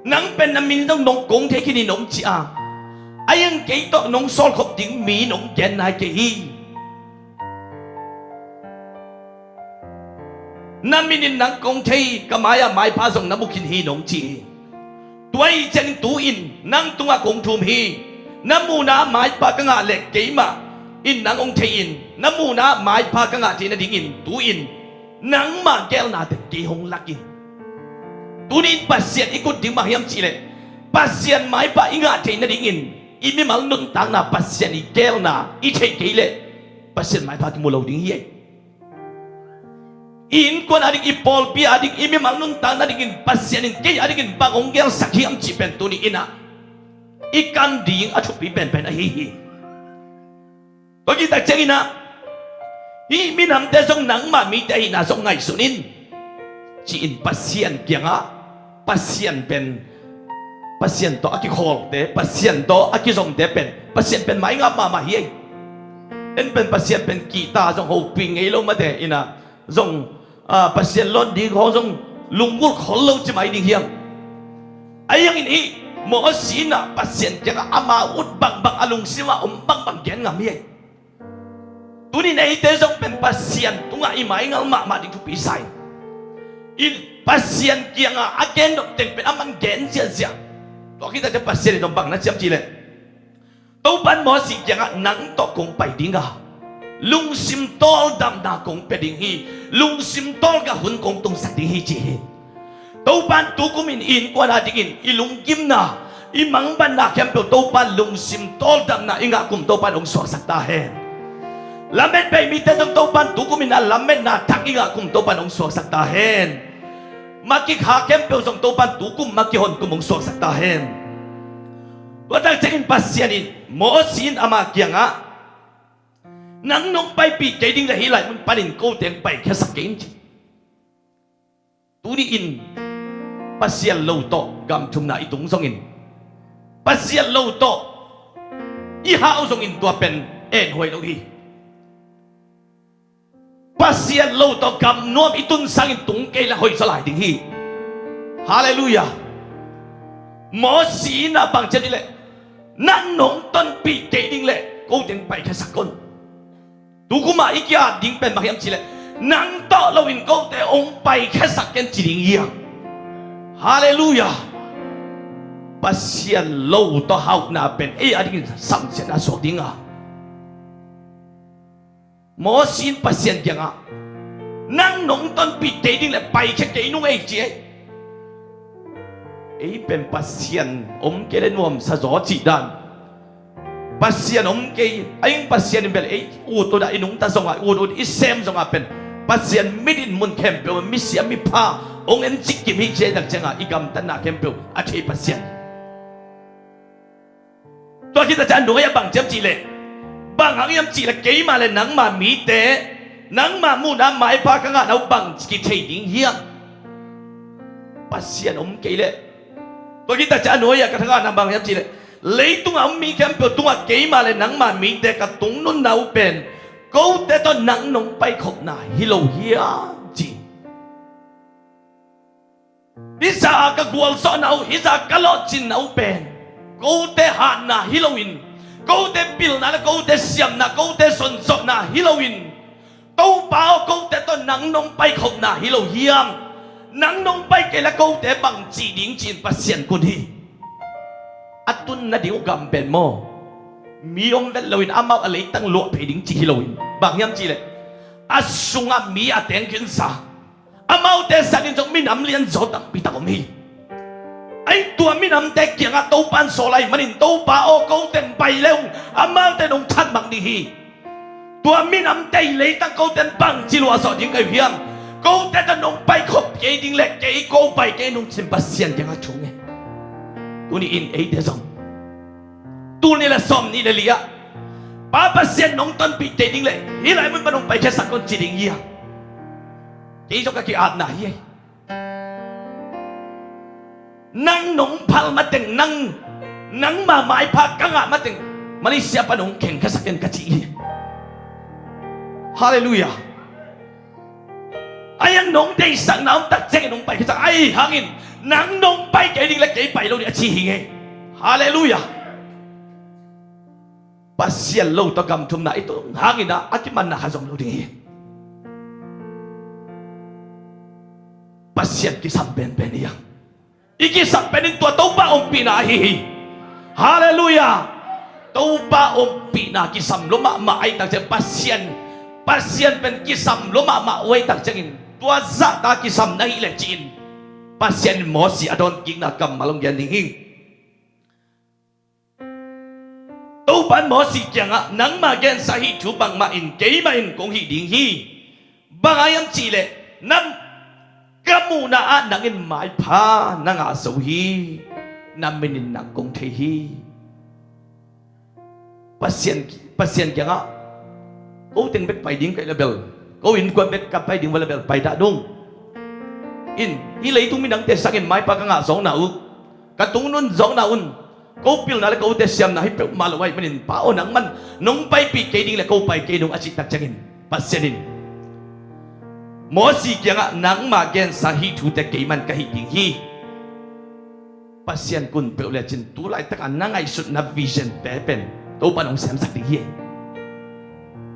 nang pen na min zong nong kong thei khin hi nong ci a, ahi hang kei tawh nong sawlkhop ding mi nong gen nai kei hi. Na min in nang kong thei, ka mai-ah maipha zong na mu khin hi nong ci hi. Tua hi ciangin tu-in nang tungah kong thum hi. Na muhna-ah maipha ka ngah leh keimah in nang hong thei in, na muhna-ah maipha ka ngah theih nadingin tu-in nangmah geelnate kei hong lak in. Tuni-in Pasian i kut ding bang hiam cihleh, Pasian maipha i ngah theih nadingin i mimal nuntakna Pasian i geelna i theih kei leh Pasian maipha kimu lo ding hi ei. I innkuan a ding, i pawlpi a ding, i mimal nuntakna dingin Pasian in kei a dingin bang hong geelsak hiam cih pen tuni in ah i kan ding a thupi penpen ahi hi. Tua kitak ciangin ah, hih minamte zong nangmah mite ahihna zong ngaihsun in ci-in Pasian kiangah, Pasian pen, Pasian tawh a kikhawlte, Pasian tawh a kizomte pen Pasian pen maingap mahmah hi ei. En pen Pasian pen kihta zong hopih ngei lo mate in ah zong, a, Pasian lawn ding khawng zong lunggulh khol lo ci mai ding hiam? Ahi hangin hih Mosi in ah Pasian kiangah ama ut bangbang, a lungsim ah om bangbang gen ngam hi ei. Tuni-in eite zong pen Pasian tungah i maingal mahmah ding thupi sa in, i Pasian kiangah a gen nop teng pen amah in gen ziahziah. Tua khit tak ciang Pasian in zong bang na ciam cihleh, Topa in Mosi kiangah nang tawh kong pai ding a, lungsim tawldamna kong pia ding hi, lungsim tawlnga hun kong tungsak ding hi ci hi. Topa in tukum in i innkuan a dingin i lunggimna, i mangbatna khempeuh Topa in lungsim tawldamna i ngah kum Topa in hong suaksak ta hen. Lamet bei mite zong Topa in tukum in a lametna thak i ngah kum Topa in hong suaksak ta hen. Maki kha khempeuh zong Topa in tukum maki hon kum hong suaksak ta hen. Tua tak ciangin Pasian in Mosi in ama kiangah, nang nong paipih kei ding leh hih lai mun panin kote hong paikhiasak kei in ci. Tuni-in Pasian lo tawh gam thumna i tung zongin, Pasian lo tawh i hau zongin tua pen enhuai lo hi. Pasian lo tawh gamnuam i tun sangin tung kei le hoih zaw lai ding hi. Halleluiah. Mosi in ah bang ci hiam cih leh, nang nong tonpih kei ding leh ko teng paikhiasak kon. Tukum a i ki-at ding pen bang hiam cih leh, nang tawh loin kote hong paikhiasak ken ci ding hi hang. Halleluiah. Pasian lo tawh hauhna pen ei a dingin samsiatna suak ding a. Mosi in Pasian kiangah, nang nong tonpih kei ding leh paikhia kei nung ei ci ei. Ei pen Pasian om kei leh nuamsa zaw cih dan. Pasian om kei, a ing Pasian in bel ei ut ut ah i nungta zongah, i ut ut i sem zongah pen Pasian mit in mun khempeuh misiam mipha hong en cik kim hi ci ei tak ciangah i gamtatna khempeuh a thei Pasian. Tua khit a ciang a nuai ah bang ci hiam cih leh, bang hang hiam cih leh keima le nangma mite, nangma muhna maipha ka ngahna uh bang ci kithei ding hiam? Pasian om kei leh. Tua khit a ciang a nuai ah ka thangahna bang hiam cih leh, leitungah om mi khempeuh tungah keima le nangma mite ka tungnunna uh pen kote tawh nang nong paikhopna hi lo hiam ci. Hih zah a ka gualzawhna uh, hih zah a ka lawhcinna uh pen kote hatna hi loin, kote pilna le kote siamna, kote sonsawhna hi loin, Topa aw, kote tawh nang nong paikhopna hi lo hiam? Nang nong pai kei le kote bang ci ding ci-in Pasian kun hi. A tun nading uh gam pen maw, mi om vet loin amau a leitang luah phei ding ci hi loin, bang hiam cih leh a sungah mi a tengkhinsa, amaute sangin zong minam lianzaw tampi tak om hi. Ahi tua minamte kiangah Topa in sawl ahih manin, Topa aw, kote in pai le ung, amaute nong thatmang ding hi. Tua minamte i leitang kote in bangci luahzawh ding ka hi uh hiam? Kote tawh nong paikhop kei ding leh kei ko pai kei nung ci-in Pasian kiangah thu ngen. Tuni in eite zong tul nih le sawm nih le li ah, Pa Pasian nong tonpih kei ding leh hih lai mun pan nong paikhiasak kon ci ding hi a, kei zong ka ki-atna hi ei. Nang nong phal mateng, nang, nangma maipha ka ngah mateng Malaysia pan hong khengkhiasak in ka ci hi. Halleluiah. Ahi hang nong deihsakna om tak ciangin hong paikhiasak, ahi hangin nang nong pai kei ding leh kei pai lo ding a ci hi ngei. Halleluiah. Pasian lo tawh gamthumna i tun hangin ah a kimanna kha zong lo ding hi. Pasian kisam penpen hi hang. I kisam pen in tua Topa ompihna ahi hi. Halleluiah. Topa ompihna kisam lua mahmah ahih tak ciang Pasian, Pasian pen kisam lua mahmah uh ahih tak ciangin tua zahta kisam na hih leh ci-in Pasian in Mosi a dawnkikna kammal hong gen ding hi. Topa in Mosi kiangah, nangma gensa hih thu bangmah in keimah in kong hih ding hi. Bang hang hiam cih leh, na, ka muhna ah nang in maipha na ngah zo hi. Na min in nang kong thei hi. Pasian, Pasian kiangah, ko teng bek pai ding ka hih leh bel, ko innkuan bek ka pai ding uh leh bel pai dah nung. In, hih leitung midangte sangin maipha ka ngah zawkna uh, ka tungnun zawkna un, ko pilna le kote siamna hi peuhmah lo ahih manin, Pa aw, nangman nong paipih kei ding le ko pai kei nung a cih tak ciangin Pasian in Mosi kiangah, nangma gensa hih thute keiman ka hih ding hi. Pasian kun peuh lecin tu laitak a na ngaihsutna vision te pen Topa in hong semsak ding hi.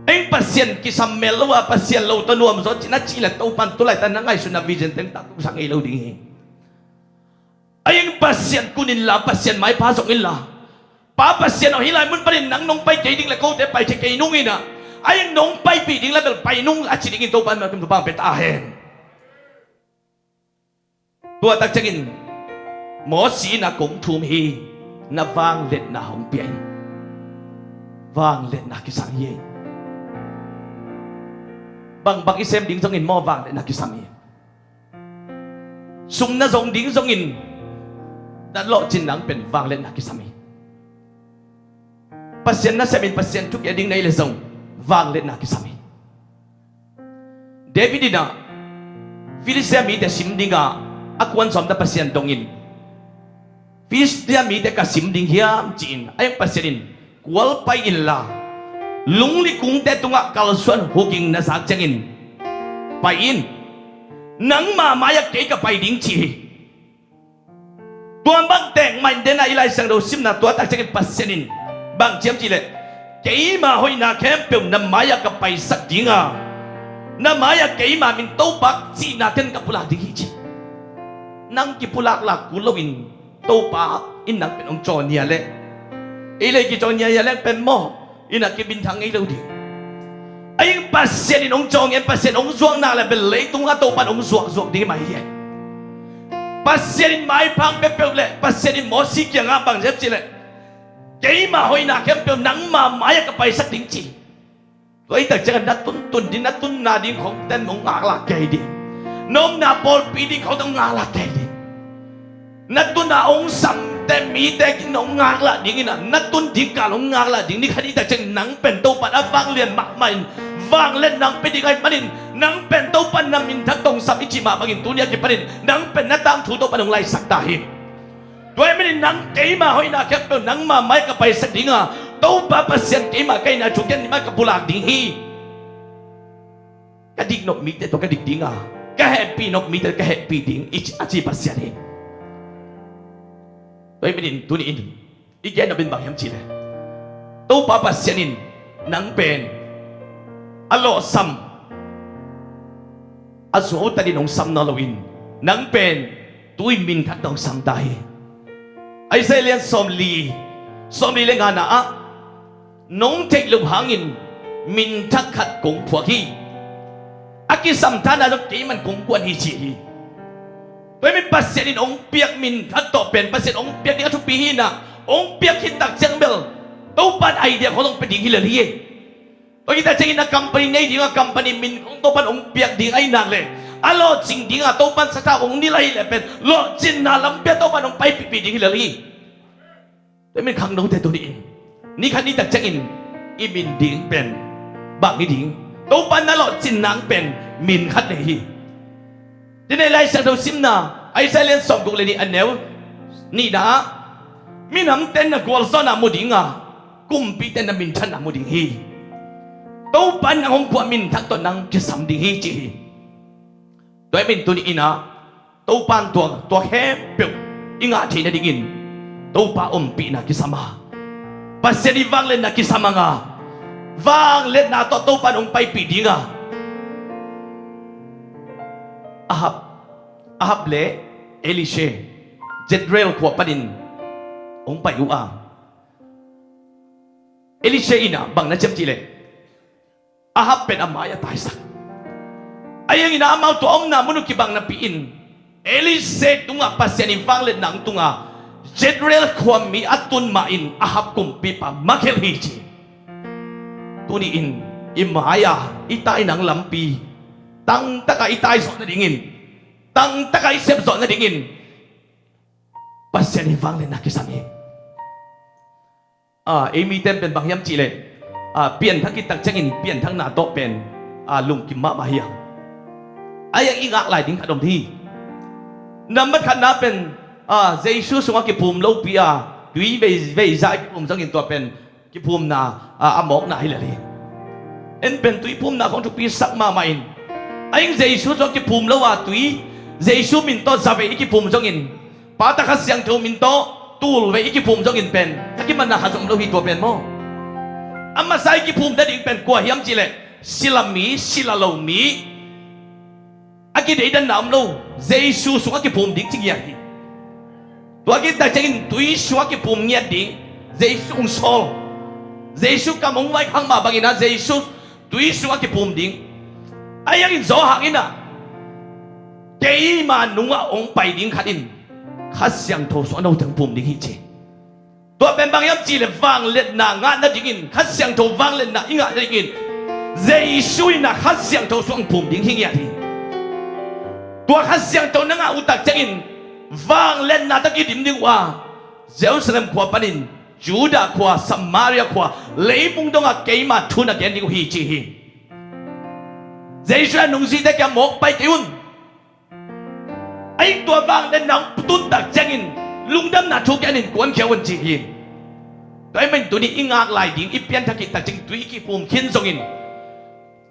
Ei Pasian kisam mel lo a, Pasian lo tawh nuam zaw cih na cih leh Topa in tu laitak na ngaihsutna vision teng taktak sak ngei lo ding hi. Ahi hang Pasian kun inla, Pasian maipha zong inla, Pa Pasian aw, hih lai mun panin nang nong pai kei ding le kote pai kei kei nung in ah, ahi hang nong paipih ding le bel pai nung a ci dingin Topa in mah kim Topa hong pia ta hen. Tua tak ciangin Mosi in ah kong thum hi. Na vangliatna hong pia in. Vangliatna kisam hi. Bangbang i sem ding zongin maw, vangliatna kisam hi. Sum na zong ding zongin na lawhcin nang pen vangliatna kisam hi. Pasian nasem in Pasian thupiak ding na hih leh zong vangliatna kisam hi. David in ah Filistia mite sim dingah a kuan sawmte Pasian dongin, Filistia mite ka sim ding hiam ci-in, ahi hang Pasian in, kual pai inla, lungli kungte tungah kalsuan huging na zak ciangin pai in, nangma mai-ah kei ka pai ding," ci hi. Tua bang tek mah in den a i Lai Siangtho simna tua tak ciangin Pasian in bang ci hiam cih leh, "Keima hoihna khempeuh na mai-ah ka paisak ding a, na mai-ah keima min Topa cihna ken ka pulak ding hi," ci. Nang kipulaklak kul loin Topa in nang pen hong caw nia leh, ei le kicaw nia leh pen maw, inn ah kiminthang ngei lo ding. Ahi Pasian in hong caw ngen, Pasian hong zuak nak leh bel leitung a Topa in hong zuakzuak ding hi mah hi. Pasian in maipha hong pia peuh leh, Pasian in Mosi kiangah bang ci hiam cih leh, "Keima hoihna khempeuh nangma mai-ah ka paisak ding," ci. Tua hi tak ciangin na tuntun ding, na tunna ding khong ten hong ngaklak kei ding. Na omna pawlpi ding khong ten hong ngaklak kei ding. Na tun a hong samte mite in hong ngaklah ding in a, na tun ding kal hong ngaklah ding. Ni khat hi tak ciangin nang pen Topa in a vanglian mahmah in vangliatna hong pia ding ahih manin, nang pen Topa in na minthak tawh hong sam i cih mah bangin tuni a kipanin nang pen na tangthu Topa in hong laisak ta hi. Tua ahih manin nang keima hoihna khempeuh nangma mai-ah ka paisak ding a, Topa Pasian keima ka hihna thu ken nangmah ka pulak ding hi. Ka dik nop mite tawh ka dik ding a, ka hehpih nop mite tawh ka hehpih ding, i ci, a ci Pasian hi. Tua ahih manin tuni in i gen nop in bang hiam cih leh, Topa Pasian in nang pen a lawhsam, a zuau tatin hong sam nawn loin, nang pen tui minthak tawh hong sam ta hi. Isaiah lian sawmli, sawmli le ngana ah, "Nong theih loh hangin minthak khat kong phuak hi. A kisam thahatna zong keiman kong guan hi," ci hi. Tua ahih manin Pasian in hong piak minthak tawh pen Pasian hong piak ding a thupi hi in a, hong piak khit tak ciang bel Topa in idea khong zong pia ding hi lel hi. Tua khit tak ciangin a company nei ding a, company min khong Topa in hong piak ding ahih nak leh, a lawhcing ding a Topa in sathau hong nilh ahih leh pen lawhcinna lampi ah Topa in hong paipihpih ding hi lel hi. Tua ahih manin khangnote tuni in, ni khat ni tak ciangin i min ding pen bang hi ding? Topa in na lawhcin nang pen min khat nei hi. Tuni in Lai Siangtho simna Isaiah lian sawmguk le nih a neu nihna ah, "Minamte in na gualzawhna mu ding a, kumpite in na minthanna mu ding hi. Topa in nang hong phuah minthak tawh nang kisam ding hi," ci hi. Tua ahih manin tuni in a, Topa in tua, tua khempeuh i ngah theih nadingin Topa ompihna kisam a, Pasian i vangliatna kisam a, vangliatna tawh Topa in hong paipih ding a, Ahab, Ahab le Elisha Jezreel khua panin hong pai uh a, Elisha in a bang na ci hiam cih leh, Ahab pen a mai-ah taisak. Ahi hangin amau tua omna mun uh kibang napi in Elisha tungah Pasian i vangliatna hong tung a, Jezreel khuami a tun mah in Ahab kumpipa mangngilh hi ci. Tuni in i mai-a i tainang lampi tangtaka i taizawh nadingin, tangtaka i sepzawh nadingin Pasian i vangliatna kisam hi. A, ei mite in pen bang hiam cih leh, a, pianthak khit tak ciangin pianthakna tawh pen, a, lungkim mahmah hi a. Ahi hang i ngak lai ding khat om hi. Nambat khatna pen, a, Jesu sungah kiphum lopi a, tui vei, vei za i kiphum zongin tua pen kiphumna, a, a mawkna hi lel hi. En pen tui phumna khong thupi sak mahmah in, ahi hang Jesu sungah kiphum lo a tui, Jesu min tawh za vei i kiphum zongin, Pa, Ta, Kha Siangtho min tawh tul vei i kiphum zongin pen a kimanna khat zong om lo hi tua pen maw. A masa i kiphum nading pen kua hiam cih leh sila mi, sila lo mi, a kideidanna om lo, Jesu sungah kiphum ding ci ngiat hi. Tua khit tak ciangin tui sungah kiphum ngiat ding, Jesu hong sawl, Jesu kam hong vaikhak mah bangin a Jesu tui sungah kiphum ding. Ahi hangin Johan in a, keima nungah hong pai ding khat in Kha Siangtho sungah note hong phum ding hi ci. Tua pen bang hiam cih leh vangliatna ngah nadingin, Kha Siangtho vangliatna i ngah nadingin Jesu in a Kha Siangtho sungah hong phum ding hi ngiat hi. Tua Kha Siangtho na ngah uh tak ciangin vangliatna tawh kidim ding uh a, Jerusalem khua panin Judah khua, Samaria khua, leimung dongah keima thu na gen ding uh hi ci hi. Jesu in a nungzuite kiang mawk pai kei un. Ahi hang tua vangliatna hong tun tak ciangin lungdamna thu gen in kuankhia un ci hi. Tua ahih manin tuni i ngak lai ding, i pianthak khit tak ciangin tui i kiphum khin zongin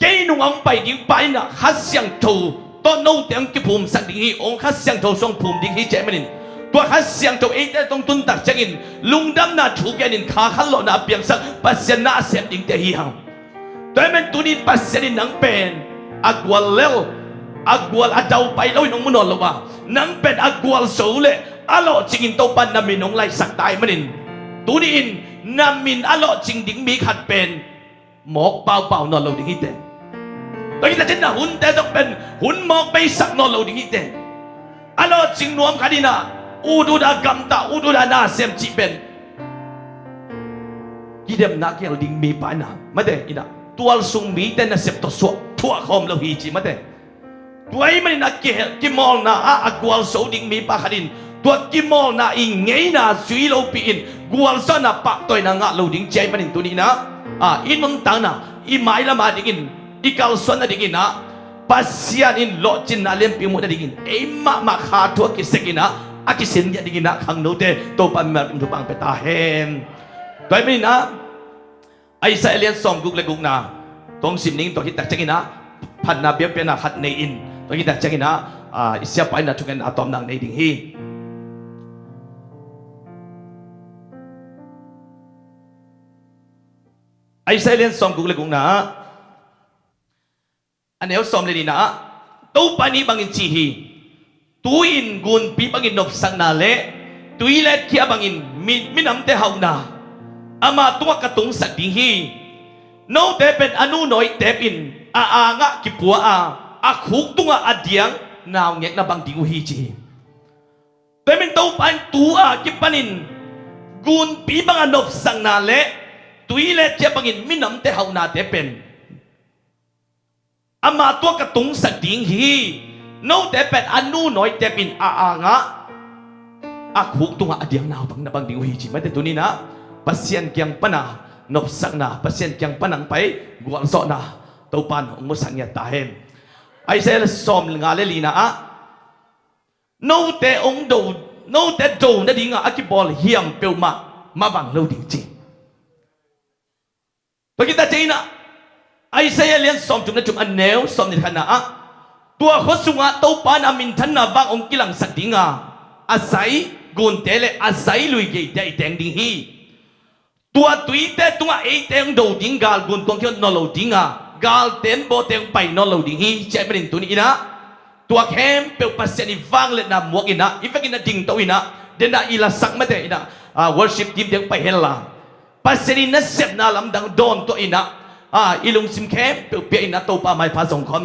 Kei nung a hong pai ding pa in ah Kha Siangtho tawh note hong kiphumsak ding hi, hong Kha Siangtho sung phum ding hi ci ahih manin, tua Kha Siangtho eite tawh hong tun tak ciangin lungdamna thu gen in kha khanlawhna a piangsak Pasian na a sem dingte hi hang. Tua ahih manin tuni in Pasian in nang pen a gual lel, a gual a daupai lo in hong mu nawn lo a, nang pen a gualzo le a lawhcing in Topa na min hong laisak ta ahih manin, tuni in na min a lawhcing ding mi khat pen mawk paupau nawn lo ding hi teh. Tua hi ta ciangin a hunte zong pen hun mawk beisak nawn lo ding hi teh. A lawhcing nuam khat in ah ut ut a gamta, ut ut a na sem cih pen kidemna kial ding mipa in ah, mate, in ah tualsung mite nasep tawh suah thuah khawm lo hi ci, mate. Tua ahih manin a ki, kimawlna ah a gualzo ding mipa khat in tua kimawlna i ngeina zui lopi in gualzawhna pahtawina ngah lo ding ci ahih manin tuni in ah, a, i nuntakna, i mailam a dingin, i kalsuan a dingin ah Pasian in lawhcinna lianpi muh na dingin ei mahmah kha thu a kisek in ah a kisin dia dingin ah khangnote Topa mimal kim thupha hong pia ta hen. Tua ahih manin ah Isaiah lian sawmguk le gukna tua hong sim ning. Tua khit tak ciangin ah phatna biakpiakna khat nei in, tua khit tak ciangin ah, a, i siapa in ah thungetna a tawpna nei ding hi. Isaiah lian sawmguk le gukna ah a neu sawm le nihna ah Topa in hih bangin ci hi. Tu-in gunpi bangin nopsakna le tuiletkhia bangin mi, minamte hauhna ama tungah ka tungsak ding hi. Note pen a nu nawi tep in a angah kipua a, a khuk tungah a diang naungekna bang ding uh hi ci hi. Tua ahih manin Topa in tu-a kipanin gunpi banga nopsakna le tuiletkhia bangin minamte hauhnate pen ama tungah ka tungsak ding hi. Note pen a nu nawi tep in a angah a khuk tungah a diang naungekna bang ding uh hi ci. Mate, tuni in ah Pasian kiang pana nopsakna, Pasian kiang pana hong pai gualzawhna Topa in hong musak ngiat ta hen. Isaiah sawmnga le lina ah note hong do, note do nadinga a kibawl hiam peuhmah mavang lo ding ci. Tua khit tak ciangin ah Isaiah lian sawmthum le thum a neu sawmnih le khatna ah tua khua sungah Topa in a minthanna vang hong kilangsak dinga a zai gunte le a zai lui geite ah i teng ding hi. Tua tuite tungah eite hong do ding gal guntuang kiot nawn lo dinga galten bawte hong pai nawn lo ding hi. Ci ahih manin tuni in ah tua khempeuh Pasian i vangliatna muak in ah i vekin a dingto in ah, den ah i lasak mate in ah, a, worship team te hong pai hen la, Pasian i nasepna lamdang dawntuah in ah, a, i lungsim khempeuh pia in ah Topa maipha zong khawm ni.